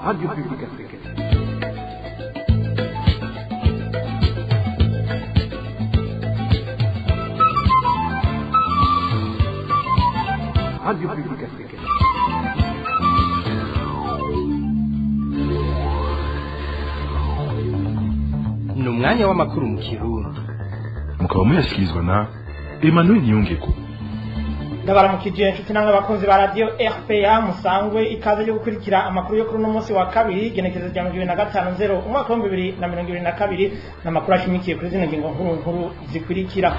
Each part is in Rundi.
Radio Publique Africaine. Radio Publique Africaine. Ni umwanya w'amakuru mu Kirundi. Mukaba muyashyikirizwa na Emmanuel Niyongeko. Ndabaramukije inshuti namwe bakunzi ba Radio RPA, musangwe ikaze yo gukurikira amakuru yo kuri uno munsi wa kabiri, igenekerezo rya 2050 umwaka wa 2022, n'amakuru ashimikiye kuri zino ngingo nkuru nkuru zikurikira.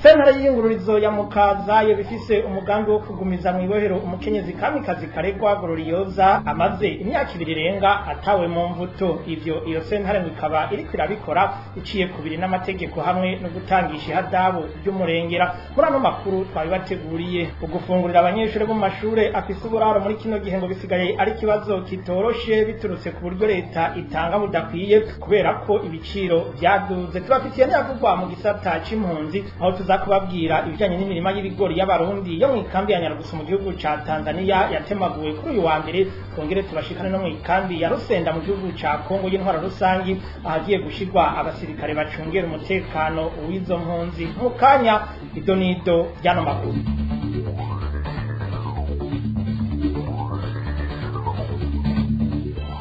Sentare y'iyungururizo ya Mukaza yo bifise umugambi wo kugumiza mu ibohero umukenyezi Kamikazi Karegwa Glorioza amaze imyaka 2 irenga atawe mu mvuto. Ivyo iyo sentare ngo ikaba iriko irabikora iciye kubiri n'amategeko hamwe no gutangisha ihadabu ry'umurengera. Muri ano makuru twabibateguriye: ugufungurira abanyeshuri bo mu mashure afise uburaro muri kino gihe ngo bisigaye ari ikibazo kitoroshe biturutse ku buryo leta itanga budakwiye kubera ko ibiciro vyaduze. Tubafitiye n'ayavugwa mu gisata c'impunzi, aho tuza kubabwira ibijanye n'imirima y'ibigori y'Abarundi yo mw'ikambi ya Nyarugusu mu gihugu ca Tanzania yatemaguwe kuri uyu wa mbere. Twongere tubashikane no mw'ikambi ya Rusenda mu gihugu ca Kongo y'intwaro rusangi, ahagiye gushirwa abasirikare bacungera umutekano w'izo mpunzi. Mu kanya idonido ry'ano makuru.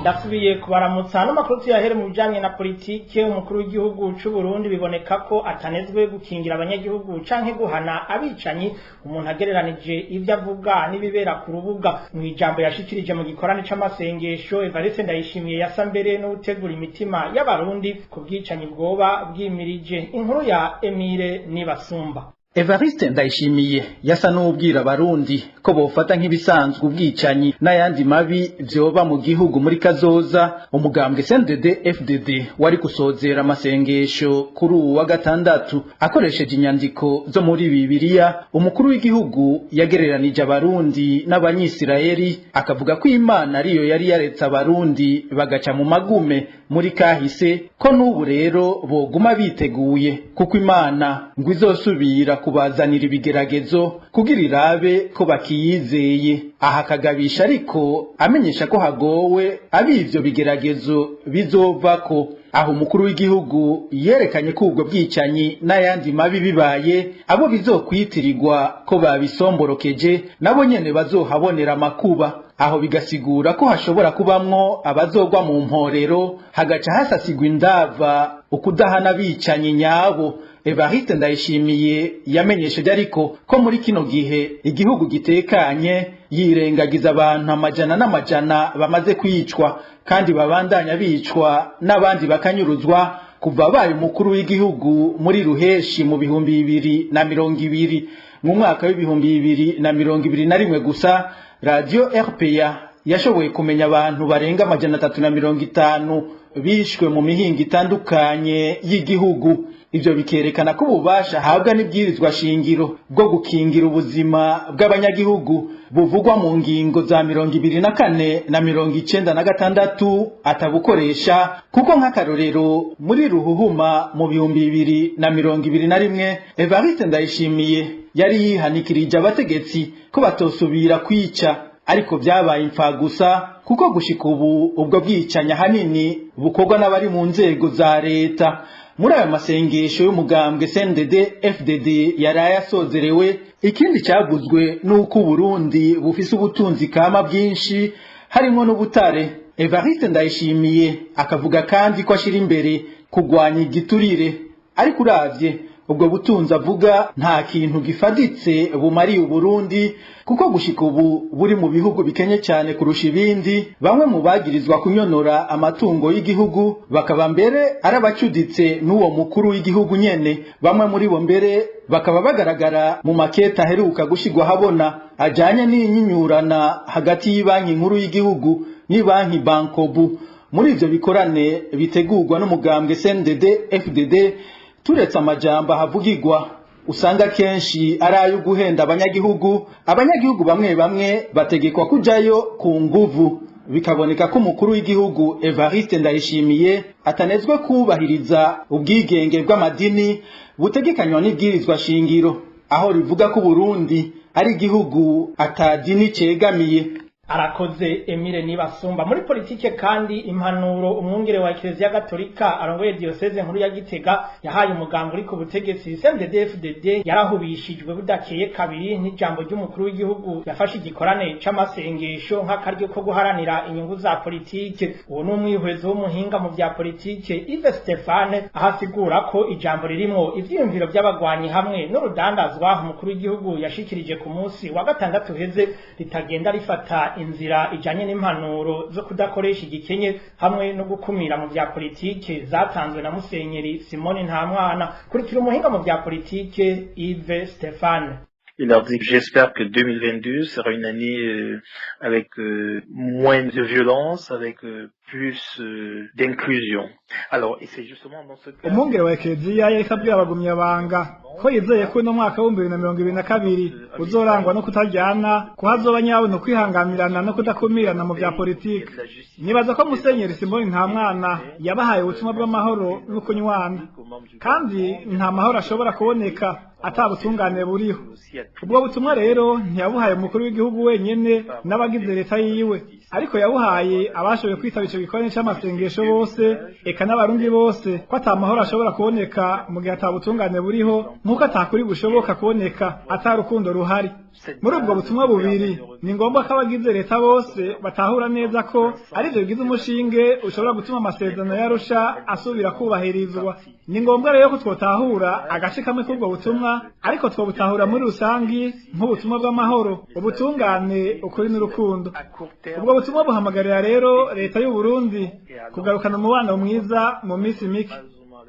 Ndasubiye kubaramutsa. N'amakuru tuyahere mu bijanye na politike. Umukuru w'igihugu c'u Burundi biboneka ko atanezwe gukingira abanyagihugu canke guhana abicanyi, umuntu agereranije ivyo avuga n'ibibera ku rubuga. Mu ijambo yashikirije mu gikorane c'amasengesho, Evariste Ndayishimiye yasa mbere no gutegura imitima y'Abarundi ku bwicanyi bwoba bwimirije. Inkuru ya Emile Nibasumba. Evariste Ndayishimiye yasa n'ubwira Abarundi ko bofata nk'ibisanzwe ubwicanyi n'ayandi mabi vyoba mu gihugu muri kazoza. Umugambwe CNDD FDD wari gusozera amasengesho kuri uwu wa gatandatu akoresheje inyandiko zo muri Bibiliya. Umukuru w'igihugu yagereranije Abarundi n'Abanyisirayeli, akavuga ko Imana ariyo yari yaretse Abarundi bagaca mu magume muri kahise, ko n'ubu rero boguma biteguye kuko Imana ngo izosubira kubazanira ibigeragezo kugira irabe ko bakiyizeye. Aha akagabisha ariko amenyesha ko hagowe ab'ivyo bigeragezo bizovako. Aho umukuru w'igihugu yerekanye ko ubwo bwicanyi n'ayandi mabi bibaye, abo bizokwitirirwa ko babisomborokeje nabo nyene bazohabonera amakuba. Aho bigasigura ko hashobora kubamwo abazogwa mu mporero, hagaca hasasigwa indava ukudahana abicanyi nyabo. Evariste Ndayishimiye yamenyesheje ariko ko muri kino gihe igihugu gitekanye, yirengagiza abantu amajana n'amajana bamaze kwicwa kandi babandanya bicwa n'abandi bakanyuruzwa kuva abaye umukuru w'igihugu muri ruheshi mu 2020. Mu mwaka w'2021 gusa, Radio RPA yashoboye kumenya abantu barenga 350 bishwe mu mihingo itandukanye y'igihugu. Ivyo bikerekana ko ububasha ahabwa n'ibwirizwa shingiro bwo gukingira ubuzima bw'abanyagihugu buvugwa mu ngingo za 24 na 96 atabukoresha, kuko nk'akarorero muri Ruhuhuma mu 2021, Evariste Ndayishimiye yari yihanikirije abategetsi ko batosubira kwica, ariko vyabaye imfagusa kuko gushika ubu ubwo bwicanyi ahanini bukorwa n'abari mu nzego za leta. Muri ayo masengesho y'umugambwe CNDD FDD yaraye asozerewe, ikindi cyavuzwe nuko Burundi bufise ubutunzi kama bwinshi harimo n'ubutare. Evariste Ndayishimiye akavuga kandi ko ashira imbere kugwanya igiturire, ariko uravye ubwo butunzi avuga nta kintu gifaditse bumariye Uburundi, kuko gushika ubu buri mu bihugu bikenye cyane kurusha ibindi. Bamwe mu bagirizwa kunyonora amatungo y'igihugu bakaba mbere ari abacuditse n'uwo mukuru w'igihugu nyene. Bamwe muri bo mbere bakaba bagaragara mu maketa aheruka gushigwa habona ajanye n'inyinyurana hagati y'ibanki nkuru y'igihugu n'ibanki Bankobu. Muri ivyo bikorane bitegurwa n'umugambwe CNDD FDD, turetse amajambo ahavugirwa usanga kenshi ari ayo guhenda abanyagihugu, abanyagihugu bamwe bamwe bategekwa kujayo ku nguvu. Bikaboneka ko umukuru w'igihugu Evariste Ndayishimiye atanezwe kubahiriza ubwigenge bw'amadini butegekanywa n'ibwirizwa shingiro, aho rivuga ko Burundi ari igihugu atadini cegamiye. Arakoze Emile Nibasumba. Muri politike kandi, impanuro umwungere wa Eklezia Gatolika arongoye diocese nkuru ya Gitega yahaye umugambi uri ku butegetsi CNDD-FDD yarahubishijwe budakeye kabiri n'ijambo ry'umukuru w'igihugu yafashe igikorane c'amasengesho nk'akaryo ko guharanira inyungu za politike. Uwo ni umwihwezo w'umuhinga mu vya politike Yves Stephane, aho asigura ko ijambo ririmwo ivyiyumviro vy'abagwanyi hamwe n'urudandazwa umukuru w'igihugu yashikirije ku munsi wa gatandatu uheze ritagenda rifata inzira ijanye n'impanuro zo kudakoresha igikenye hamwe no gukumira mu vya politike zatanzwe na Musenyeri Simoni Ntamwana. Kurikira umuhinga mu vya politike Yves Stephane. Il leur dit: j'espère que 2022 sera une année avec moins de violence, avec plus d'inclusion. Alors, et c'est justement dans ce cas. Umwungere wa Ekereziya yariko abwira abagumyabanga ko yizeye ko uno mwaka w'2022 uzorangwa no kutaryana, ko hazoba nyabona kwihanganirana no kudakumirana mu vya politike. Nibaza ko Musenyeri Simoni Ntamwana yabahaye ubutumwa bw'amahoro no kunywana, kandi nta mahoro ashobora kuboneka ata butungane buriho. Ubwo butumwa rero ntiyabuhaye umukuru w'igihugu wenyene n'abagize leta yiwe, ariko yabuhaye abashoboye kwitaba ico gikorane c'amasengesho bose, eka n'abarundi bose, ko ata mahoro ashobora kuboneka mu gihe ata butungane buriho, nk'uko atakuri bushoboka kuboneka ata rukundo ruhari. Muri ubwo butumwa bubiri, ni ngombwa ko abagize leta bose batahura neza ko arivyo bigize umushinge ushobora gutuma amasezerano y'Arusha asubira kubahirizwa. Ni ngombwa rero ko twotahura agace kamwe k'ubwo butumwa, ariko twobutahura muri rusangi nk'ubutumwa bw'amahoro, ubutungane, ukuri n'urukundo. Ubwo butumwa buhamagarira rero leta y'u Burundi kugarukana umubano mwiza mu minsi mike.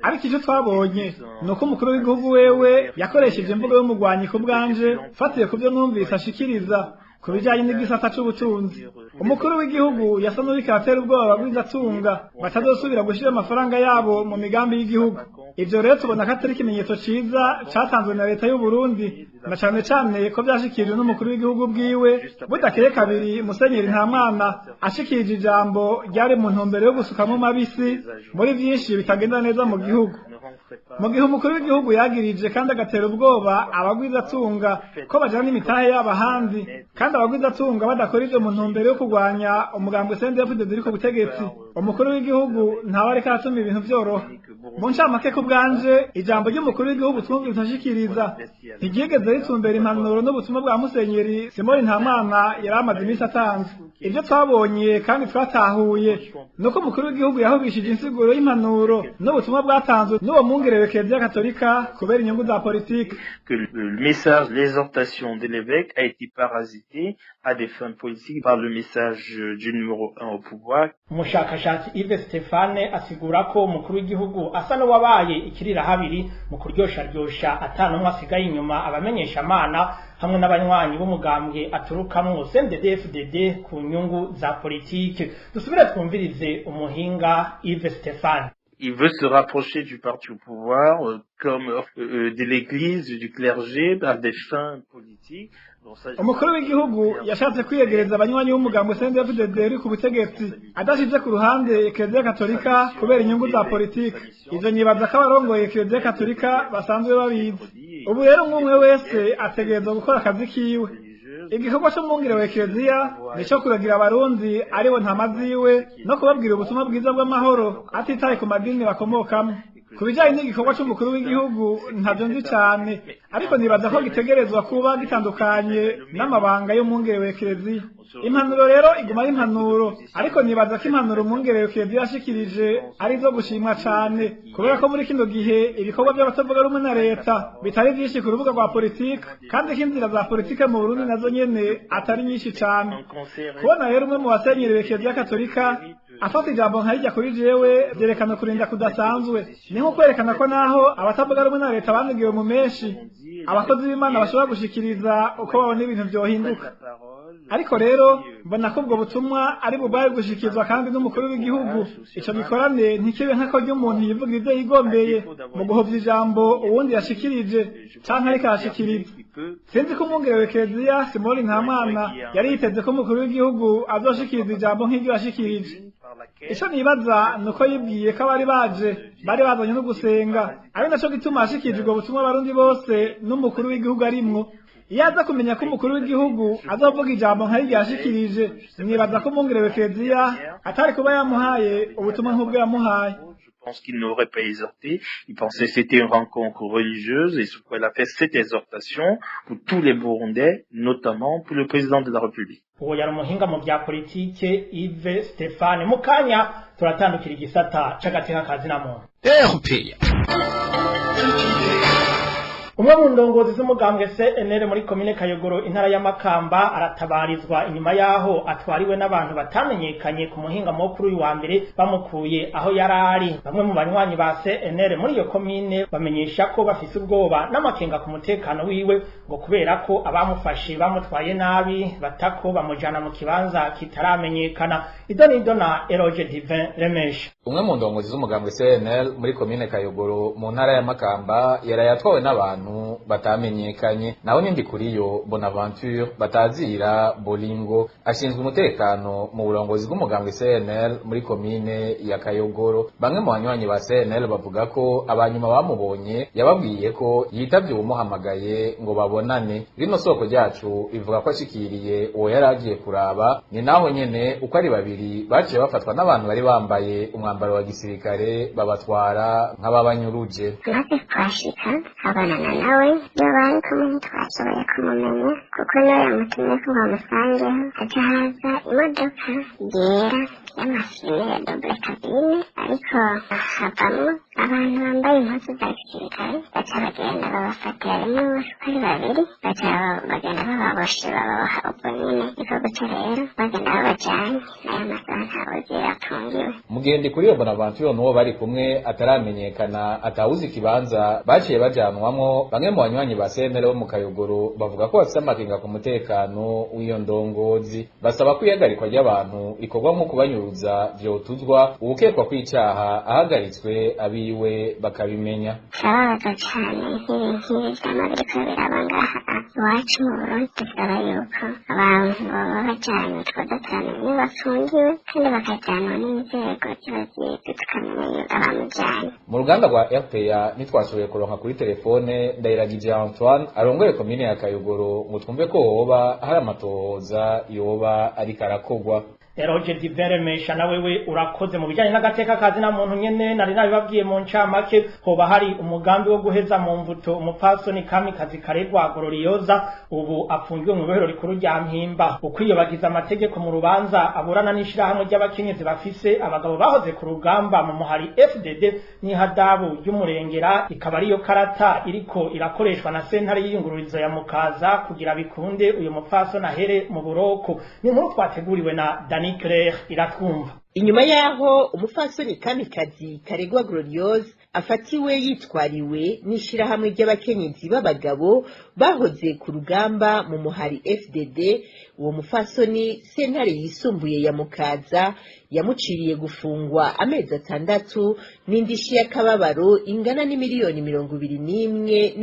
Ariko icyo twabonye ni uko umukuru w'igihugu wewe yakoresheje imvugo y'umugwanyi. Ku bwanje, fatiye ku byo numvise ashikiriza ku bijyanye n'igisata c'ubutunzi, umukuru w'igihugu yasa n'uriko aratera ubwoba abagwizatunga batazosubira gushira amafaranga yabo mu migambi y'igihugu. Ivyo rero tubona ko atari ikimenyetso ciza catanzwe na leta y'u Burundi, na cane cane ko vyashikirijwe n'umukuru w'igihugu bwiwe budakeye kabiri Musenyeri Ntamwana ashikirije ijambo ryari mu ntumbero yo gusukamwo mabisi muri vyinshi bitagenda neza mu gihugu. Mu gihe umukuru w'igihugu yagirije kandi agatera ubwoba abagwizatunga ko bajana imitahe yabo ahandi, kandi abagwizatunga badakora ivyo mu ntumbero yo kurwanya umugambwe CNDD-FDD uri ku butegetsi, umukuru w'igihugu ntawe ariko aratuma ibintu vyoroha. Mu ncamake, ku bwanje, ijambo ry'umukuru w'igihugu twumvise ashikiriza ntiryigeze ritumbera impanuro n'ubutumwa bwa Musenyeri Simoni Ntamwana yari amaze iminsi atanze. Ibyo twabonye kandi twatahuye nuko umukuru w'igihugu yahubishije insiguro y'impanuro n'ubutumwa bwatanzwe n'uwo mwungere w'Eklezia Katolika kubera inyungu za politike. Que le message, l'exhortation de l'évêque a été parasité à des fins politiques par le message du numéro 1 au pouvoir. Umushakashatsi Yves Stephane asigura ko umukuru w'igihugu asa n'uwabaye ikirira habiri mu kuryosharyosha atanumwe asigaye inyuma abamenyesha amana hamwe n'abanywanyi b'umugambwe aturukamwo CNDD-FDD ku nyungu za politike. Dusubire twumvirize umuhinga Yves Stephane. Il veut se rapprocher du parti au pouvoir comme de l'église, du clergé, à des fins politiques. Bon, ça, Umukuru w'igihugu yashatse kwiyegereza abanywanyi b'umugambwe CNDD-FDD uri ku butegetsi adashize ku ruhande Eklezia Katolika kubera inyungu za politike. Ivyo nibaza ko abarongoye Eklezia Katolika basanzwe babizi. Ubu rero umwe wese ategerezwa gukora akazi kiwe. Igikorwa c'umwungere wa Eklezia nico kuragira abarundi aribo ntama ziwe no kubabwira ubutumwa bwiza bw'amahoro, atitaye ku madini bakomokamwo. Ku bijanye n'igikorwa c'umukuru w'igihugu, ntavyo nzi cane, ariko nibaza ko gitegerezwa kuba gitandukanye n'amabanga y'umwungere wa Eklezia. Impanuro rero iguma ari impanuro, ariko nibaza ko impanuro umwungere wa Eklezia yashikirije ari izo gushimwa cane, kubera ko muri kino gihe ibikorwa by'abatavuga rumwe na leta bitari vyinshi ku rubuga rwa politike, kandi ko inzira za politike mu Burundi nazo nyene atari nyinshi cane. Kubona rero umwe mu basenyeri b'Eklezia Katolika afata ijambo nkarijya, kuri jewe vyerekana kurinda kudasanzwe. Ni nko kwerekana ko naho abatavuga rumwe na leta banigiwe mu menshi, abakozi b'Imana bashobora gushikiriza uko babona ibintu vyohinduka. Ariko rero mbona ko ubwo butumwa ari bubwaye gushyikirizwa kandi n'umukuru w'igihugu, ico gikorane ntikibe nk'ako ry'umuntu yivugira ivyo yigombeye mu guhovya ijambo uwundi yashikirije canke ariko arashikiriza. Sinzi ko umwungere wa Ekereziya Simoni Ntamwana yari yiteze ko umukuru w'igihugu azoshikiriza ijambo nk'iryo yashikirije. Ico nibaza ni uko yibwiye ko abari baje bari bazanye no gusenga, ari naco gituma yashikirije ubwo butumwa abarundi bose n'umukuru w'igihugu arimwo. Iyo aza kumenya ko umukuru w'igihugu azovuga ijambo nk'ariryo yashikirije, nibaza ko umwungere w'ekleziya atari kuba yamuhaye ubutumwa nk'ubwo yamuhaye. Je pense qu'il n'aurait pas exhorté. Il pensait que c'était une rencontre religieuse et ce qu'il a fait cette exhortation pour tous les Burundais, notamment pour le président de la République. Uwo yari umuhinga mu bya politike Yves Stephane. Mu kanya turatandukira igisata c'agateka kazi na muntu. Umwe mu ndongozi z'umugambwe CNL muri komine Kayogoro, intara ya Makamba, aratabarizwa inyuma yaho atwariwe n'abantu batamenyekanye ku muhinga mukuru uyu wa mbere, bamukuye aho yari ari. Bamwe mu banywanyi ba CNL muri iyo komine bamenyesha ko bafise ubwoba n'amakenga ku mutekano wiwe, ngo kubera ko abamufashe bamutwaye nabi, batako bamujana mu kibanza kitaramenyekana. Idonido na Eroge Divin Remesha. Umwe mu ndongozi z'umugambwe CNL muri komine Kayogoro mu ntara ya Makamba yaraye atwawe n'abantu batamenyekanye. Naho nindi kuriyo Bonaventure batazira Bolingo ashinzwe umutekano mu burongozi bw'umugambwe CNL muri komine ya Kayogoro. Bamwe mu banywanyi ba CNL bavuga ko abanyuma bamubonye yababwiye ko yitavye uwumuhamagaye ngo babonane. Rino soko ryacu ivuga ko ashikiriye uwo yari agiye kuraba, ni naho nyene uko ari babiri baciye bafatwa n'abantu bari bambaye umwambaro wa gisirikare, babatwara nk'ababanyuruje. Amaze kuhashika abonana nawe, iyo bari kumwe ntitwashoboye kumumenya kuko niwe yamutumye ko bamusangeho. Haca haza imodoka yera y'amafime ya double cabine, ariko havamwo abantu bambaye impuzu za gisirikare, baca bagenda babafatira rimwe bose uko ari babiri, baca bagenda bababoshe, bababoha ubwo nyene. Niko guca rero bagenda babajanye n'ayo masaha ntawuzi iyo bafungiwe. Mugendi kuri iyo Bonaventure n'uwo bari kumwe ataramenyekana, atawuzi ikibanza baciye bajanwamwo. Bamwe mu banywanyi ba CNL bo mu Kayogoro bavuga ko bafise amakenga ku mutekano w'iyo ndongozi, basaba ko ihagarikwa ry'abantu rikorwa nko kubanyuruza vyotuzwa, uwukekwa kw'icaha ahagaritswe abiwe bakabimenya. Turababaza cane nk'ibi vyama biriko biraba ngaha iwacu mu Burundi. Dusaba yuko abantu boba bajanywe twoza turamenya iyo bafungiwe, kandi bakajanwa n'inzego ziba zizwi, tukamenya iyo abamujanye. Mu ruganda rwa RPA ntitwashoboye kuronka kuri telefone Ndayiragije Antoine arongoye komine ya Kayogoro ngo twumve ko hoba hari amatohoza yoba ariko arakogwa. Eroge Diveremesha, na wewe urakoze. Mu bijanye n'agateka kazi na muntu nyene, nari nabibabwiye mu ncamake, hoba hari umugambi wo guheza mu mvuto umupfasoni Kamikazi Karegwa Gororiyoza ubu apfungiwe mu ibohero rikuru rya Mpimba. Ukwiyobagiza amategeko mu rubanza aburana n'ishirahamwe ry'abakenyezi bafise abagabo bahoze ku rugamba mu muhari FDD n'ihadabu ry'umurengera, ikaba ariyo karata iriko irakoreshwa na sentare y'iyungururizo ya Mukaza kugira bikunde uyu mupfasoni ahere mu buroko. Ni inkuru twateguriwe na Dani Claire Iratwumva. Inyuma yaho umupfasoni Kamikazi Karegwa Gloriose afatiwe yitwariwe n'ishirahamwe ry'abakenyezi b'abagabo bahoze ku rugamba mu muhari FDD, uwo mupfasoni sentare yisumbuye ya Mukaza yamuciriye gufungwa amezi 6 n'indishi y'akababaro ingana n'imiliyoni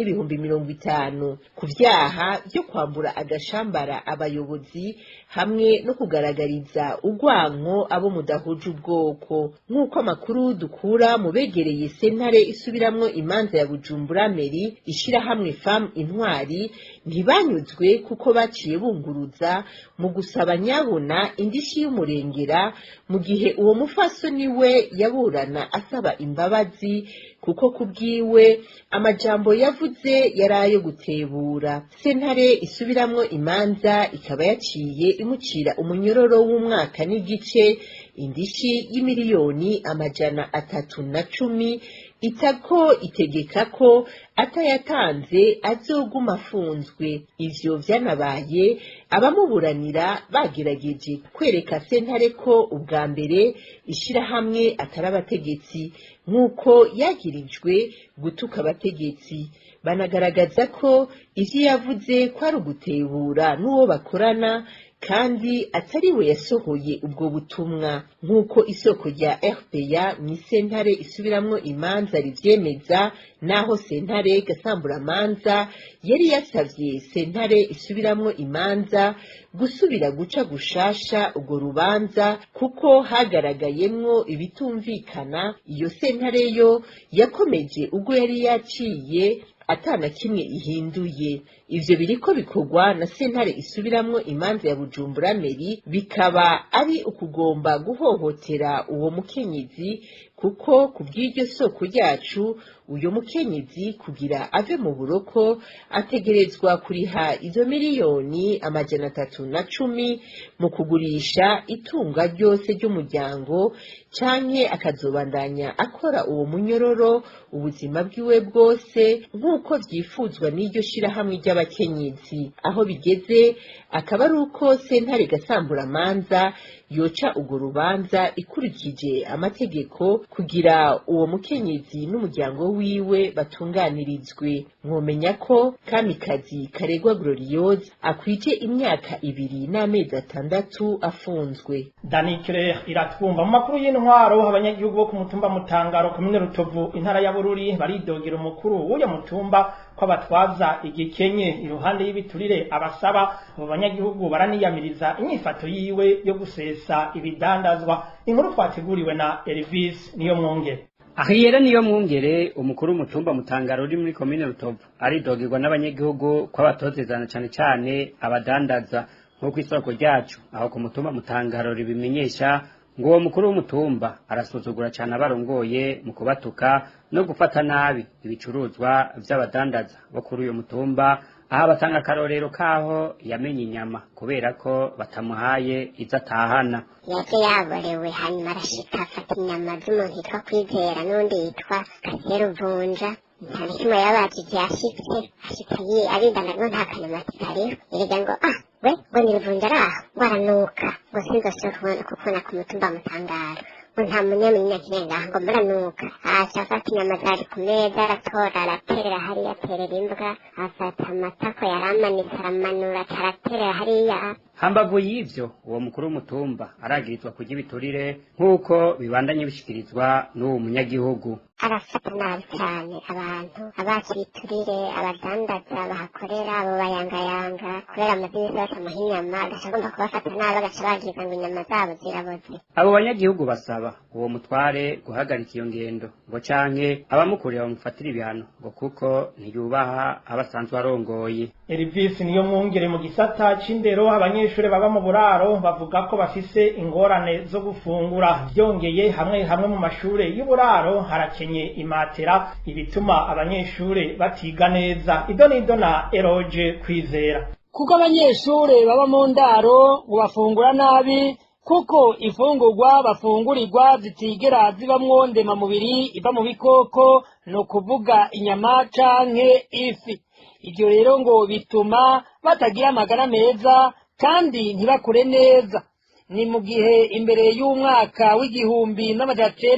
21,050,000 ku vyaha vyo kwambura agashambara abayobozi hamwe no kugaragariza urwanko abo mudahuje ubwoko. Nk'uko amakuru dukura mu begereye sentare isubiramwo imanza ya Bujumbura Meri, ishirahamwe Femme Intwari ntibanyuzwe kuko baciye bunguruza mu gusaba nyabona indishi y'umurengera, mu gihe uwo mufasoni we yaburana asaba imbabazi kuko kubwiwe amajambo yavuze yari ayo gutebura. Sentare isubiramwo imanza ikaba yaciye imucira umunyororo w'umwaka n'igice, indishi y'imiliyoni 310, itako itegeka ko atayatanze azoguma afunzwe. Ivyo vyanabaye abamuburanira bagerageje kwereka sentare ko ubwa mbere ishirahamwe atari abategetsi nk'uko yagirijwe gutuka abategetsi, banagaragaza ko ivyo yavuze ko ari ugutebura n'uwo bakorana kandi atari we yasohoye ubwo butumwa. Nk'uko isoko rya RPA mw'isentare isubiramwo imanza rivyemeza, naho sentare gasamburamanza yari yasavye sentare isubiramwo imanza gusubira guca gushasha urwo rubanza kuko hagaragayemwo ibitumvikana, iyo sentare yo yakomeje ubwo yari yaciye, atana kimwe ihinduye. Ivyo biriko bikorwa na sentare isubiramwo imanza ya Bujumbura Meri, bikaba ari ukugomba guhohotera uwo mukenyezi, kuko ku bw'iryo soko ryacu uyo mukenyezi kugira ave mu buroko ategerezwa kuriha izo 310,000,000 mu kugurisha itunga ryose ry'umuryango, canke akazobandanya akora uwo munyororo ubuzima bwiwe bwose nk'uko vyifuzwa n'iryo shirahamwe ry'abakenyezi. Aho bigeze akaba ari uko sentare gasamburamanza yoca urwo rubanza ikurikije amategeko kugira uwo mukenyezi n'umuryango wiwe batunganirizwe. Mwomenya ko Kamikazi Karegwa Gloriose akwije imyaka 2 n'amezi 6 afunzwe. Danikire iratwumva. Mu makuru y'intwaro, abanyagihugu bo ku mutumba Mutangaro, komine Rutovu, intara ya Bururi, baridogera umukuru w'uyo mutumba ko abatwaza igikenye iruhande y'ibiturire abasaba. Abo banyagihugu baraniyamiriza inyifato yiwe yo gusesa ibidandazwa. Inkuru twateguriwe na Elvis niyo mwongere. Ahiyera niyo mwungere, umukuru w'umutumba Mutangaro uri muri komine Rutovu, aridogerwa n'abanyagihugu ko abatozezana cane cane abadandaza. Nk'uko isoko ryacu aho ku mutumba Mutangaro ribimenyesha, ngo uwo mukuru w'umutumba arasuzugura cane abarongoye mu kubatuka no gufata nabi ibicuruzwa vy'abadandaza bo kuri uyu mutumba, aho abatanga akarorero kaho yamenye inyama kubera ko batamuhaye izo atahana. Yaje yaborewe, hanyuma arashika afata inyama z'umuntu yitwa Kwizera n'undi yitwa Kaseruvunja. Nta na kimwe yabajije, yashitse ashitse arinda ngo nta kanyamati kariho, erega ngo ah we ngo ni Ruvunja araho, ngo aranuka, ngo sinzosubira kukubona ku mutumba Mutangaro, ngo nta munyamenya ngaha, ngo muranuka. Aca afata inyama zari ku meza, aratora araterera hariya, aterera imbwa, afata amatako yari amanitse aramanura, araterera hariya. Hambavu y'ivyo, uwo mukuru w'umutumba aragirizwa kurya ibiturire nk'uko bibandanye bishikirizwa n'uwo munyagihugu. Arafata nabi cyane abantu, abaca ibiturire abadandaza bahakorera, abo bayangayanga kubera amadirishya batamuha inyama, agaca agomba kubafata nabi, agaca bagiza ngo inyama zabo ziraboze. Abo banyagihugu basaba uwo mutware guhagarika iyo ngendo, ngo canke abamukurira bamufatire ibihano, ngo kuko ntiyubaha abasanzwe arongoye. Elvis niyo mwungere. Mu gisata c'indero, abanyeshure baba mu buraro bavuga ko bafise ingorane zo gufungura. Vyongeye, hamwe hamwe mu mashure y'uburaro harakenye imatera, ibituma abanyeshure batiga neza. Idonido na Eroge Kwizera. Kuko abanyeshure baba mu ndaro ngo bafungura nabi, kuko ifungurwa bafungurirwa zitigera zibamwo ndemamubiri iva mu bikoko, ni ukuvuga inyama canke ifi. Ibyo rero ngo bituma batagira amagara meza kandi ntibakure neza. Ni mu gihe imbere y'umwaka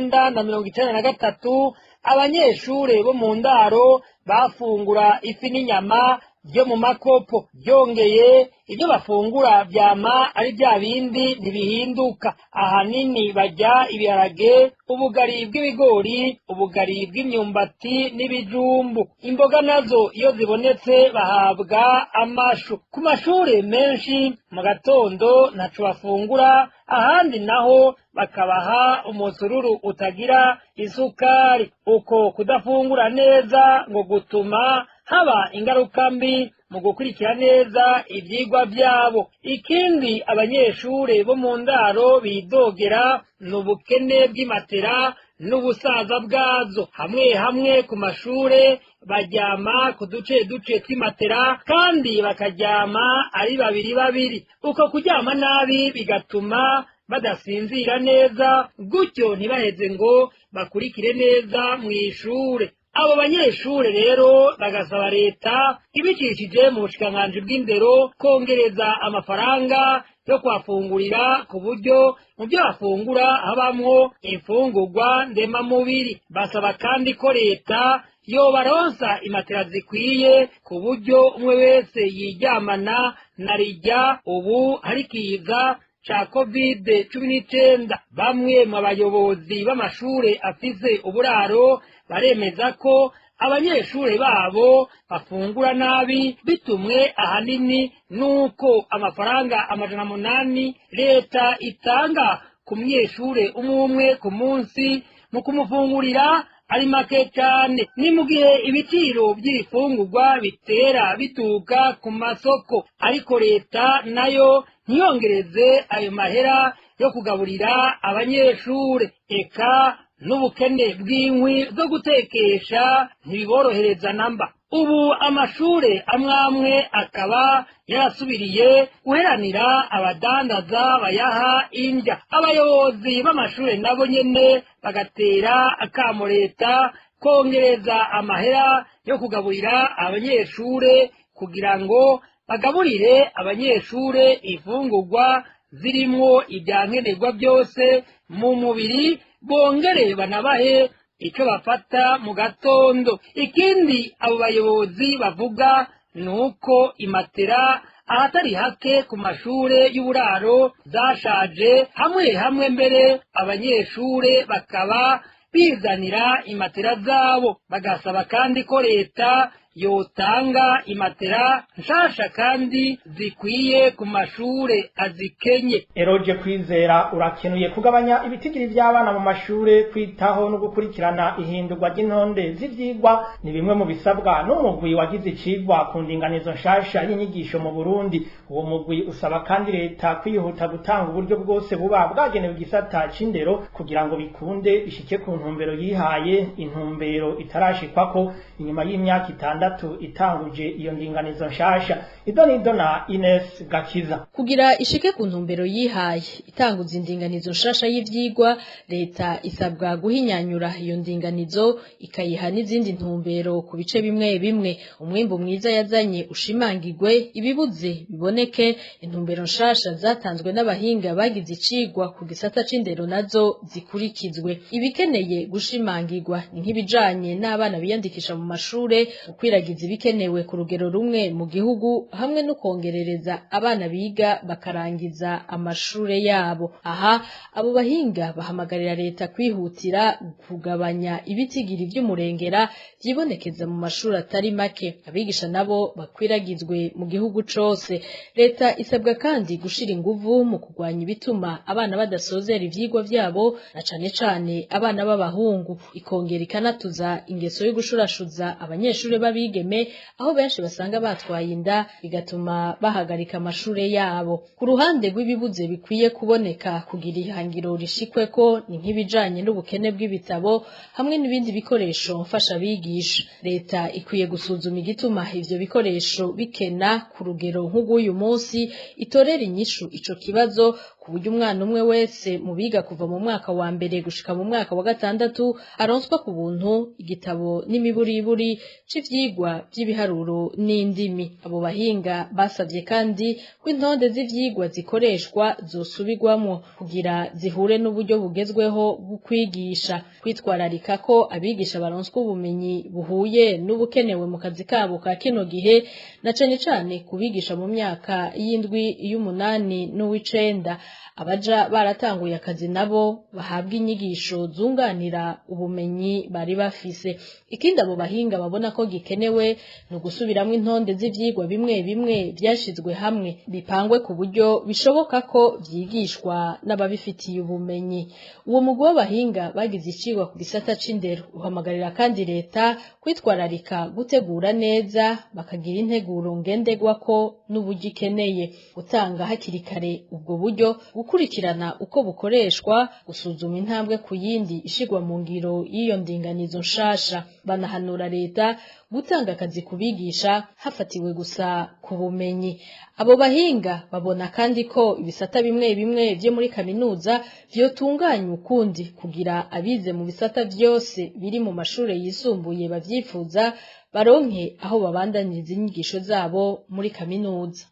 w'1993 abanyeshure bo mu ndaro bafungura ifi n'inyama byo mu makopo. Byongeye, ibyo bafungura vyama ari bya bindi, ntibihinduka. Ahanini barya ibiharage, ubugari bw'ibigori, ubugari bw'imyumbati n'ibijumbu. Imboga nazo iyo zibonetse bahabwa amashu. Ku mashure menshi mu gatondo ntaco bafungura, ahandi naho bakabaha umusururu utagira isukari. Uko kudafungura neza ngo gutuma haba ingaruka mbi mu gukurikira neza ivyigwa vyabo. Ikindi abanyeshure bo mu ndaro bidogera ni ubukene bw'imatera n'ubusaza bwazo. Hamwe hamwe ku mashure baryama ku duce duce tw'imatera, kandi bakaryama ari babiri babiri. Uko kuryama nabi bigatuma badasinzira neza, gutyo ntibaheze ngo bakurikire neza mw'ishure. Abo banyeshure rero bagasaba leta ibicishije mu bushikiranganji bw'indero kongereza amafaranga yo kuhafungurira, ku buryo mu byo bafungura habamwo imfungurwa ndemamubiri. Basaba kandi ko leta yobaronsa imatera zikwiye, ku buryo umwe wese yiryamana, na rijya ubu hari ikiza ca COVID-19. Bamwe mu bayobozi b'amashure afise uburaro baremeza ko abanyeshure babo bafungura nabi, bitumwe ahanini nuko amafaranga 800 leta itanga ku munyeshure umwe umwe ku munsi mu kumufungurira ari make cyane. Ni mu gihe ibiciro by'ibifungurwa bitera bituka ku masoko, ariko leta nayo ntiyongereze ayo mahera yo kugaburira abanyeshure. Eka n'ubukene bw'inkwi zo gutekesha ntibiborohereza namba. Ubu amashure amwamwe akaba yarasubiriye guheranira abadandaza bayaha indya. Abayobozi b'amashure nabo nyene bagatera akamo leta kongereza amahera yo kugaburira abanyeshure kugira ngo bagaburire abanyeshure ifungurwa zirimwo ibyankenerwa byose mu mubiri, bongere banabahe icyo bafata mu gatondo. Ikindi abo bayobozi bavuga ni uko imatera ahatari hake ku mashure y'uburaro zashaje, hamwe hamwe mbere abanyeshure bakaba bizanira imatera zabo. Bagasaba kandi ko leta yotanga imatera nshasha kandi zikwiye ku mashure azikenye. Eroje Kwizera urakenuye. Kugabanya ibitigiri by'abana mu mashure, kwitaho no gukurikirana ihindurwa ry'intonde z'ivyigwa ni bimwe mu bisabwa n'umugwi wagize icigwa ku ndinganizo nshasha y'inyigisho mu Burundi. Uwo mugwi usaba kandi leta kwihuta gutanga uburyo bwose buba bwagenewe igisata c'indero kugira ngo bikunde ishike ku ntumbero yihaye, intumbero itarashikwako inyuma y'imyaka 6 itanguje iyo ndinganizo nshasha. Idonido na Ines Gakiza. Kugira ishike ku ntumbero yihaye itanguza indinganizo nshasha y'ivyigwa, leta isabwa guhinyanyura iyo ndinganizo ikayiha n'izindi ntumbero ku bice bimwe bimwe. Umwimbu mwiza yazanye ushimangirwe, ibibuze biboneke. Intumbero nshasha zatanzwe n'abahinga bagize icigwa ku gisata c'indero nazo zikurikizwe. Ibikeneye gushimangirwa ni nk'ibijanye n'abana biyandikisha mu mashure, gukwiragiza ibikenewe ku rugero rumwe mu gihugu, hamwe no kongerereza abana biga bakarangiza amashure yabo. Aha abo bahinga bahamagarira leta kwihutira kugabanya ibitigiri vy'umurengera vyibonekeza mu mashuri atari make, abigisha nabo bakwiragizwe mu gihugu cose. Leta isabwa kandi gushira inguvu mu kurwanya ibituma abana badasozera ivyigwa vyabo, na cane cane abana b'abahungu. Ikongera ikanatuza ingeso yo gushurashuza abanyeshure b'abigeme, aho benshi basanga batwaye inda bigatuma bahagarika amashure yabo. Ku ruhande rw'ibibuze bikwiye kuboneka kugira ihangiro rishikweko ni nk'ibijanye n'ubukene bw'ibitabo hamwe n'ibindi bikoresho mfashabigisha. Leta ikwiye gusuzuma igituma ivyo bikoresho bikena ku rugero nk'uyu munsi, itorera inyishu ico kibazo ku buryo umwana umwe wese mu biga kuva mu mwaka wa mbere gushika mu mwaka wa 6 aronswa ku buntu igitabo n'imiburiburi c'ivyigwa vy'ibiharuro n'indimi. Abo bahinga basavye kandi ko intonde z'ivyigwa zikoreshwa zosubirwamwo kugira zihure n'uburyo bugezweho bwo kwigisha, kwitwararika ko abigisha baronswa ubumenyi buhuye n'ubukenewe mu kazi kabo ka kino gihe, na cane cane kubigisha mu myaka y'indwi, y'umunani n'uw'icenda. Abaja baratanguye akazi nabo bahabwa inyigisho zunganira ubumenyi bari bafise. Ikindi abo bahinga babona ko gikenewe ni ugusubiramwo intonde z'ivyigwa bimwe bimwe vyashizwe hamwe, bipangwe ku buryo bishoboka ko vyigishwa n'ababifitiye ubumenyi. Uwo mugwi w'abahinga bagize icigwa ku gisata c'indero uhamagarira kandi leta kwitwararika gutegura neza, bakagira integuro ngenderwako n'uburyo ikeneye, gutanga hakiri kare ubwo buryo, gukurikirana uko bukoreshwa, gusuzuma intambwe ku yindi ishigwa mu ngiro y'iyo ndinganizo nshasha. Banahanura leta gutanga akazi kubigisha hafatiwe gusa ku bumenyi. Abo bahinga babona kandi ko ibisata bimwe bimwe vyo muri kaminuza vyotunganywa ukundi kugira abize mu bisata vyose biri mu mashure yisumbuye bavyifuza baronke aho babandaniriza inyigisho zabo muri kaminuza.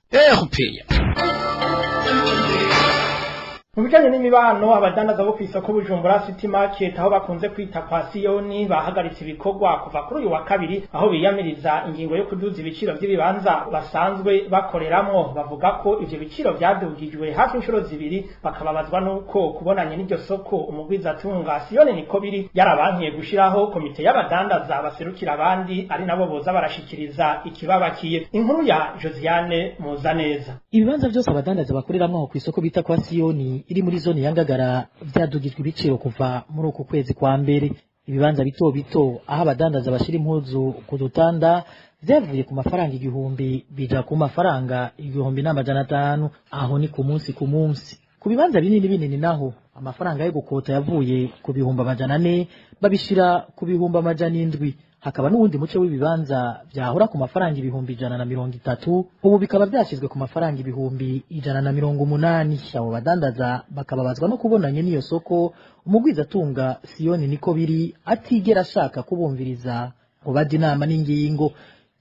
Mu bijanye n'imibano, abadandaza bo kw'isoko Bujumbura City Market, aho bakunze kwita kwa Siyoni, bahagaritse ibikorwa kuva kuri uyu wa kabiri, aho biyamiriza ingingo yo kuduza ibiciro vy'ibibanza basanzwe bakoreramwo. Bavuga ko ivyo biciro vyadugijwe hafi inshuro 2, bakababazwa n'uko kubonanye n'iryo soko umugwizatunga Siyoni Nikobiri yarabankiye gushiraho komite y'abadandaza baserukira abandi, ari nabo boza barashikiriza ikibabakiye. Inkuru ya Josiane Muzaneza. Ibibanza vyose abadandaza bakoreramwo aho kw'isoko bita kwa Siyoni iri muri zone ya Ngagara vyadugijwe ibiciro kuva muri uku kwezi kwa mbere. Ibibanza bito bito aho abadandaza bashira impuzu ku dutanda vyavuye ku mafaranga 1000 bija ku mafaranga 1500, aho ni ku munsi ku munsi. Ku bibanza binini binini naho amafaranga yo gukota yavuye ku 400,000 babishira ku 700,000. Hakaba n'uwundi muce w'ibibanza vyahora ku mafaranga 130,000 ubu bikaba vyashizwe ku mafaranga 180,000. Abo badandaza bakababazwa no kubonanye n'iyo soko umugwizatunga Siyoni niko biri atigera ashaka kubumviriza ngo baje inama n'ingingo.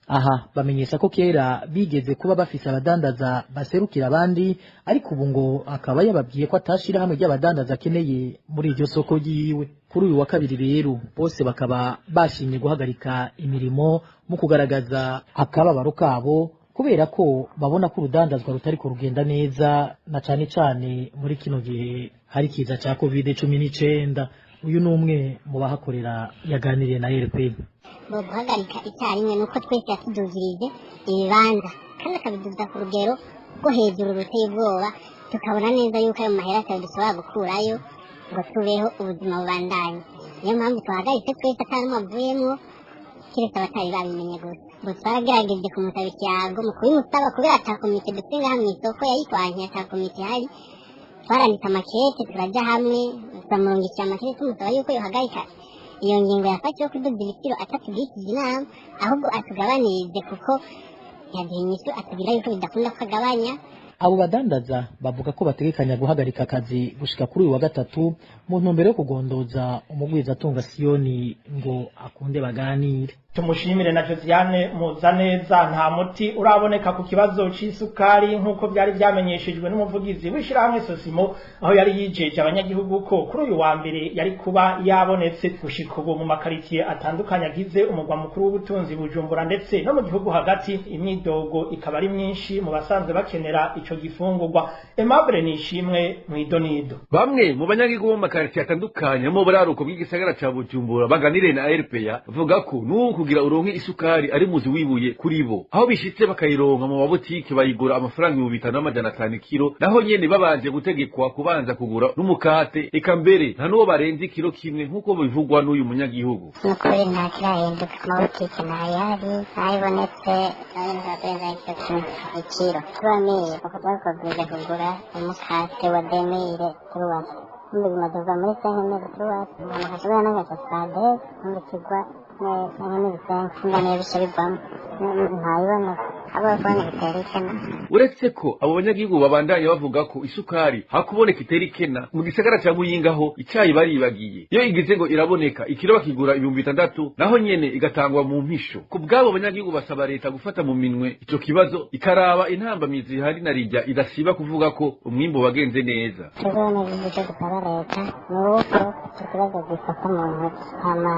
Aha bamenyesha ko kera bigeze kuba bafise abadandaza baserukira abandi, ariko ubu ngo akaba yababwiye ko atashira hamwe ry'abadandaza akeneye muri iryo soko ryiwe. Kuri uyu wa kabiri rero bose bakaba bashimye guhagarika imirimo mu kugaragaza akababaro kabo, kubera ko babona ko urudandazwa rutariko rugenda neza, na cane cane muri kino gihe hari ikiza ca COVID-19. Uyu ni umwe mu bahakorera yaganiriye na RP. Bo guhagarika icyarimwe nuko twese yatudugirije ibibanza kandi akabiduza ku rugero rwo hejuru ruteye ubwoba, tukabona neza yuko ayo mahera atayo dushobora gukurayo ngo tubeho ubuzima bubandanye. Niyo mpamvu tuhagaritse twese ata n'umwe avuyemwo, keretse abatari babimenye gusa. Ngo twaragerageje kumusaba ikiyago mu kubimusaba, kubera ata komite dufite ngaha mw'isoko yayitwankiye, ata komite ihari. Twaranditse amakete turajya hamwe, turamurungikira amakete tumusaba yuko yohagarika iyo ngingo yafashe yo kuduza ibiciro atatugishije inama, ahubwo atugabanirize, kuko yaduha inyishu atubwira yuko bidakunda ko agabanya. Abo badandaza bavuga ko bategekanya guhagarika akazi gushika kuri uyu wa gatatu mu ntumbero yo kugondoza umugwizatunga Siyoni ngo akunde baganire. Tumushimire na Josiane Muzaneza. Nta muti uraboneka ku kibazo c'isukari nk'uko byari vyamenyeshejwe n'umuvugizi w'ishirahamwe Sosimo, aho yari yijeje abanyagihugu ko kuri uyu wa mbere yari kuba yabonetse. Gushika ubu mu makaritsiye atandukanye agize umugwa mukuru w'ubutunzi Bujumbura ndetse no mu gihugu hagati, imyidogo ikaba ari myinshi mu basanzwe bakenera ico gifungurwa. Aimable Nishimwe mw'idonido. Bamwe mu banyagihugu bo mu makaritsiye atandukanye mu buraruko bw'igisagara ca Bujumbura baganire na RPA bavuga ko nuko kugira uronke isukari ari muzi wibuye kuri bo, aho bishitse bakayironka mu mabotike bayigura amafaranga 5500 kilo, naho nyene babanje gutegekwa kubanza kugura n'umukate, eka mbere nta n'uwo barenze ikiro kimwe nk'uko bivugwa n'uyu munyagihugu. Nukuri nta kirahinduka, amabotike ntayari ntayibonetse, ikiro tubamiye bakubwiza kugura umukate wa demire turuwasi bimaze kuva muri senkemere turuwasi umuntu akashobora n'agaca sade nk'ikigwa Uretse ko abo banyagihugu babandanya bavuga ko isukari hakuboneka itera ikena, mu gisagara ca Muyinga ho icayi baribagiye, iyo igize ngo iraboneka ikiro bakigura 6000, naho nyene igatangwa mu mpisho. Ku bw'abo banyagihugu basaba leta gufata mu minwe ico kibazo, ikaraba intambamizi ihari na rijya idasiba kuvuga ko umwimbu wagenze neza. Tuzone icyo dusaba leta ni uko icyo kibazo gifata mu ntoki, hama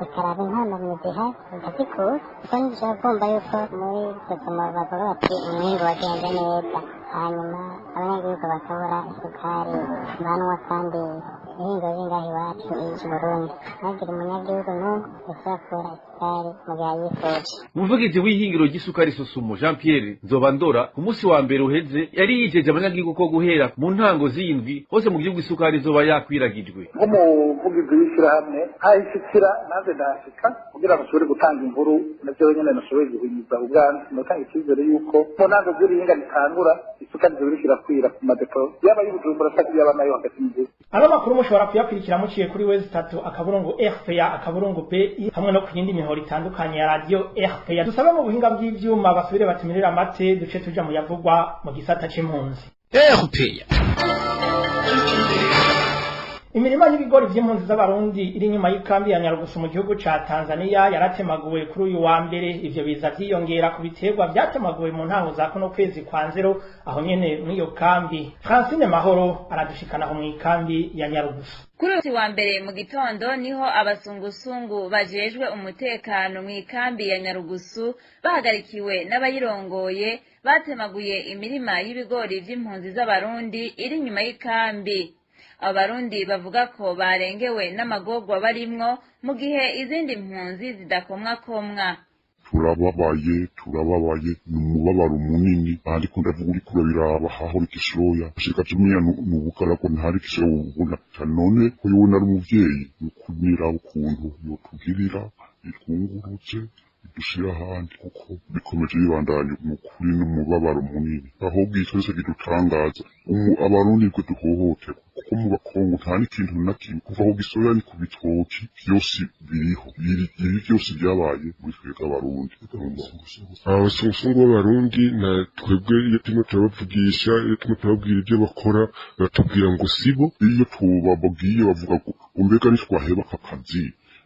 ikaraba intambamizi ihari ikazikura, kuko ntidushobora kumva yuko muri sosoma bavuga bati umwimbu wagenze neza, hanyuma abanyagihugu bakabura isukari banywa, kandi ihingo zingaho iwacu i Burundi ntagire umunyagihugu n'umwe ushobora kubura isukari mu gihe ayifuje. Umuvugizi w'ihingiro ry'isukari Sosumo Jean Pierre Nzobandora ku munsi wa mbere uheze yari yijeje abanyagihugu ko guhera mu ntango z'indwi hose mu gihugu isukari izoba yakwiragijwe. Nk'umuvugizi w'ishyirahamwe ahishikira nanze ndahashika kugira ngo nshobore gutanga inkuru navyo nyene nashoboye guhimiza ubwanjye, notanga icyizere yuko mu ntango z'iringa ritangura isukari izoba iriko irakwira ku madepo yaba y'Ubujumbura canke yaba nayo hagati mu gihugu. Ano makuru mushobora kuyakurikira muciye kuri wezi tatu akaburungu RPA akaburungu BI hamwe no ku yindi mihoro itandukanye ya radio RPA. Dusabe mu buhinga bw'ivyuma basubire batumirire amate duce tuja mu yavugwa mu gisata c'impunzi. RPA. Imirima y'ibigori vy'impunzi z'abarundi iri inyuma y'ikambi ya Nyarugusu mu gihugu ca Tanzania yaratemaguwe kuri uyu wa mbere. Ivyo biza vyiyongera ku biterwa vyatemaguwe mu ntango za kuno kwezi kwa nzero aho nyene mw'iyo kambi. Francine Mahoro aradushikana aho mw'ikambi ya Nyarugusu. Kuri uyu wa mbere mu gitondo niho abasungusungu bajejwe umutekano mw'ikambi ya Nyarugusu bahagarikiwe n'abayirongoye batemaguye imirima y'ibigori vy'impunzi z'abarundi iri inyuma y'ikambi. Abarundi bavuga ko barengewe n'amagorwa barimwo mu gihe izindi mpunzi zidakomwakomwa. Turababaye, turababaye, ni umubabaro munini. Ariko ndavuga, uriko urabiraba hahora igishoya gushika vyumenya n'ubukara ko ntari igishoya ubona. None ko yobona ari umuvyeyi, nukumira ukuntu yotugirira, itwungurutse, dushira ahandi, kuko bikomeje bibandanya mu kuri n'umubabaro munini. Ahubwo ico kidutangaza, Abarundi nitwe duhohoterwa, kuko mu Bakongo nta n'ikintu na kimwe kuva ku gisoya ni ku bitoki vyose biriho. Ibi vyose vyabaye muri twebwe Abarundi. Abazungu b'Abarundi na twebwe, iyo turimo turabavugisha, iyo turimo turababwira ibyo bakora, batubwira ngo sibo. Iyo tubabwiye bavuga ngo mbega ntitwaheba aka kazi,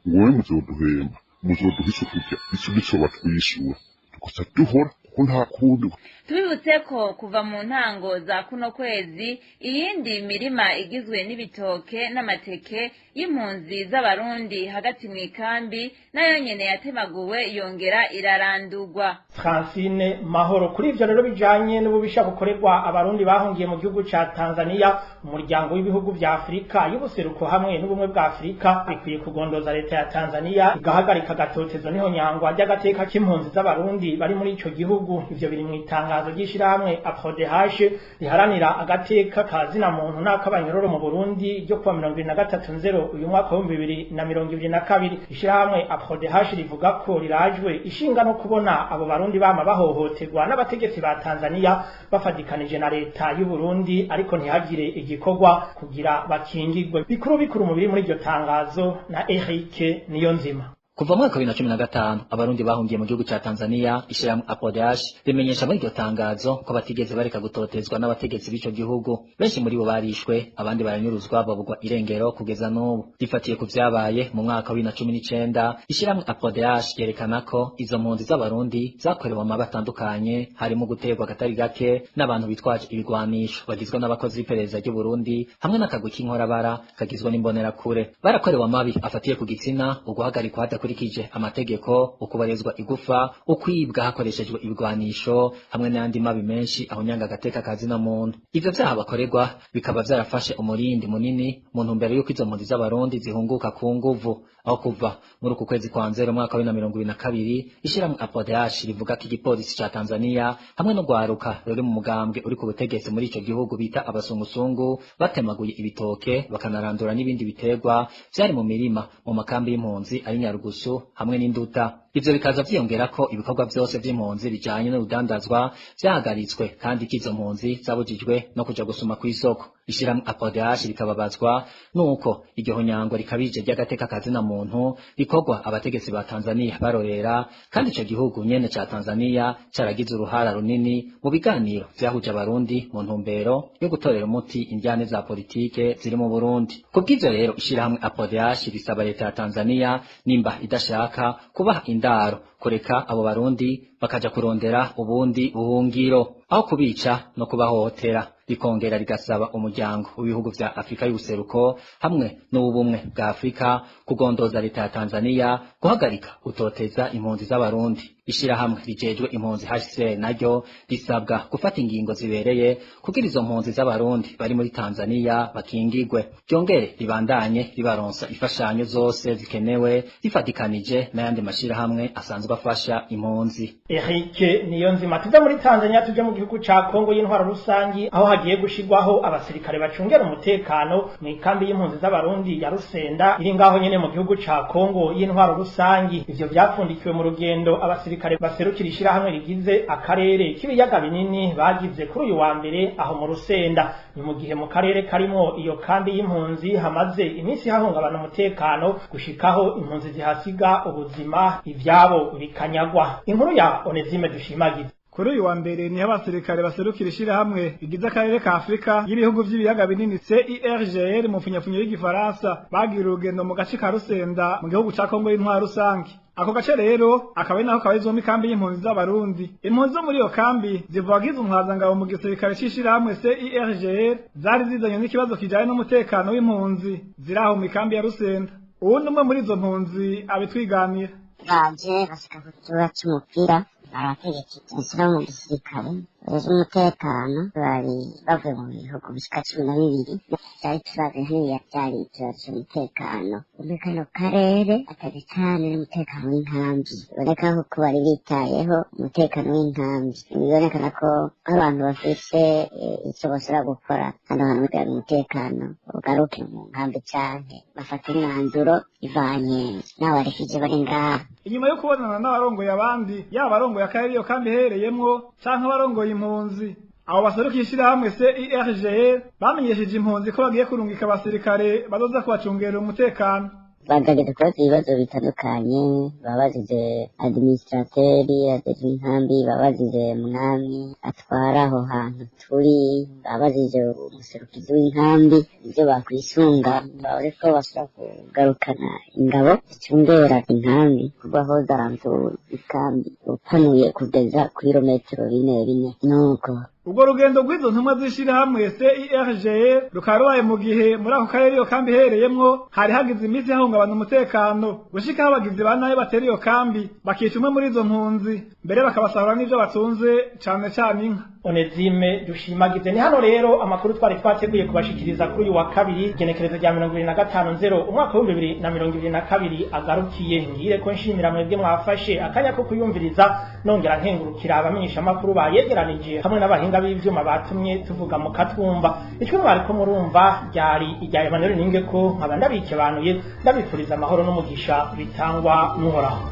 ngo we muzoduhemba, muzoduha ico kurya? Ico nico batwishyura, tugaca duhora kuko nta kundi. Tubibutse ko kuva mu ntango za kuno kwezi, iyindi mirima igizwe n'ibitoke n'amateke y'impunzi z'Abarundi hagati mu ikambi nayo nyene yatemaguwe, yongera irarandurwa. Francine Mahoro. Kuri ivyo rero bijanye n'ububisha bukorerwa Abarundi bahungiye mu gihugu ca Tanzania, umuryango w'ibihugu vya Afurika y'ubuseruko hamwe n'ubumwe bwa Afurika bikwiye kugondoza leta ya Tanzania igahagarika agatotezo n'ihonyangwa ry'agateka k'impunzi z'Abarundi bari muri ico gihugu. Ivyo biri mu itangazo ry'ishirahamwe APRODH riharanira agateka ka zina muntu n'akabanyororo mu Burundi ryo kuwa 23/0 uyu mwaka wa 2022. Ishirahamwe APRODH rivuga ko rirajwe ishinga no kubona abo Barundi bama bahohoterwa n'abategetsi ba Tanzania bafadikanije na leta y'u Burundi, ariko ntihagire igikorwa kugira bakingirwe. Bikuru bikuru mu biri muri iryo tangazo na Eric Niyonzima. Kuva mu mwaka wa 2015 Abarundi bahungiye mu gihugu ca Tanzania, ishirahamwe APRODH rimenyesha muri iryo tangazo ko batigeze bareka gutotezwa n'abategetsi b'ico gihugu. Benshi muri bo barishwe, abandi baranyuruzwa, babugwa irengero kugeza n'ubu. Rifatiye ku vyabaye mu mwaka wa 2019, ishirahamwe APRODH ryerekana ko izo mpunzi z'Abarundi zakorewe amabi atandukanye, harimo guterwa akatari gake n'abantu bitwaje ibigwanisho bagizwe n'abakozi b'iperereza ry'u Burundi hamwe n'akagwi k'inkorabara kagizwe n'imbonerakure. Barakorewe amabi afatiye ku gitsina, uguhagarikwa hadakurikije amategeko, ukubarezwa igufa, ukwibwa hakoreshejwe ibigwanisho hamwe n'ayandi mabi menshi ahunyanga agateka ka zina muntu. Ivyo vyaha bakorerwa bikaba vyarafashe umurindi munini mu ntumbero y'uko izo mpunzi z'Abarundi zihunguka ku nguvu. Aho kuva muri uku kwezi kwa Nzero umwaka wa 2022, ishirahamwe APRODH rivuga ko igipolisi ca Tanzania hamwe n'urwaruka ruri mu mugambwe uri ku butegetsi muri ico gihugu bita abazungusungu batemaguye ibitoke, bakanarandura n'ibindi biterwa vyari mu mirima mu makambi y'impunzi ari Nyarugusu hamwe n'Induta. Ivyo bikaza vyiyongera ko ibikorwa vyose vy'impunzi bijanye n'urudandazwa vyahagaritswe, kandi ko izo mpunzi zabujijwe no kuja gusuma kw'isoko. Ishirahamwe APRODH rikababazwa nuko iryo honyango rikabije ry'agateka ka zina muntu rikorwa abategetsi ba Tanzania barorera, kandi ico gihugu nyene ca Tanzania caragize uruhara runini mu biganiro vyahuje Abarundi mu ntumbero yo gutorera umuti indyane za politike ziri mu Burundi. Kubw'ivyo rero, ishirahamwe APRODH risaba leta ya Tanzania, nimba idashaka kubaha indaro, kureka abo Barundi bakaja kurondera ubundi buhungiro aho kubica no kubahohotera. Rikongera rigasaba umuryango w'ibihugu vya Afrika y'ubuseruko hamwe n'ubumwe bwa Afrika kugondoza leta ya Tanzania guhagarika gutoteza impunzi z'Abarundi. Ishirahamwe rijejwe impunzi HCR naryo risabwa gufata ingingo zibereye kugira izo mpunzi z'Abarundi bari muri Tanzania bakingigwe, ryongere ribandanye ribaronsa imfashanyo zose zikenewe, rifatikanije n'ayandi mashirahamwe asanzwe afasha impunzi. Eric Niyonzima. Tuve muri Tanzania tuje mu gihugu ca Kongo y'intwaro rusangi, aho hagiye gushirwaho abasirikare bacungera umutekano mu ikambi y'impunzi z'Abarundi ya Rusenda iri ngaho nyene mu gihugu ca Kongo y'intwaro rusangi. Ivyo vyapfundikiwe mu rugendo abasirikare baserukira ishirahamwe rigize akarere k'ibiyaga binini bagize kuri uyu wa mbere aho mu Rusenda. Ni mu gihe mu karere karimo iyo kambi y'impunzi hamaze iminsi hahungabana umutekano, gushikaho impunzi zihasiga ubuzima, ivyabo bikanyagwa. Inkuru ya Onezime Dushimagize. Kuri uyu wa mbere niho abasirikare baserukira ishirahamwe rigize akarere ka Afrika y'ibihugu vy'ibiyaga binini, CIRGL mu mfunyafunyo y'igifaransa, bagira urugendo mu gace ka Rusenda mu gihugu ca Kongo y'intwaro rusangi. Ako gace rero akaba ari naho kabarizwamo ikambi y'impunzi z'Abarundi. Impunzi zo muri iyo kambi zivuga ko izo ntwazangabo mu gisirikare c'ishirahamwe CIRGL zari zizanye n'ikibazo kijanye n'umutekano w'impunzi ziri aho mu ikambi ya Rusenda. Uwundi umwe muri izo mpunzi abitwiganira. Baje bashika ku kibuga c'umupira, barategeka insira mu gisirikare Bajejwe umutekano bari bavuye mu bihugu bishika 12. Cyari ikibazo nk'iya cyari ikibazo cy'umutekano muri kano karere, atari cane n'umutekano w'inkambi. Biboneka ko bari bitayeho umutekano w'inkambi, bibonekana ko abantu bafise ico bashobora gukora hano hantu kugira ngo umutekano ugaruke mu nkambi, canke bafate imyanzuro ivanye n'abarefije bari ngaha. Inyuma yo kubonana n'abarongoye abandi, yaba abarongoye akarere iyo kambi iherereyemwo canke abarongoye impunzi, abo baserukiye ishirahamwe CIRGL bamenyesheje impunzi ko bagiye kurungika abasirikare bazoza kubacungera umutekano. Bagerageza kubaza ibibazo bitandukanye. Babajije administrateur ajejwe inkambi, babajije mwami atwara aho hantu turi, babajije umuserukizi w'inkambi ibyo bakwisunga bariko bashobora kugarukana ingabo zicungera inkambi, kuva aho zaranzu ikambi upanuye kugeza kuri kilometero bine bine nuko. Ubwo rugendo rw'izo ntumwa z'ishirahamwe CIRGL rukaba rubaye mu gihe muri ako karere iyo kambi iherereyemwo hari hagize iminsi hahungabana umutekano, gushika aho abagizi ba nabi batera iyo kambi bakica umwe muri izo mpunzi, mbere bakabasahura n'ivyo batunze, cane cane inka. Onezime Dushimagize. Ni hano rero amakuru twari twateguye kubashikiriza kuri uyu wa kabiri, igenekerezo rya 25/0 umwaka w'2022 agarukiye. Ngire ko nshimira mwebwe mwafashe akanya ko kuyumviriza, nongera nkengurukira abamenyesha amakuru bayegeranije hamwe n'abahinga b'ivyuma batumye tuvuga mu katwumva. Icyo mwariko murumva ryari irya Emmanuel Ninge ko nkaba ndabikebanuye, ndabifuriza amahoro n'umugisha bitangwa n'Uhoraho.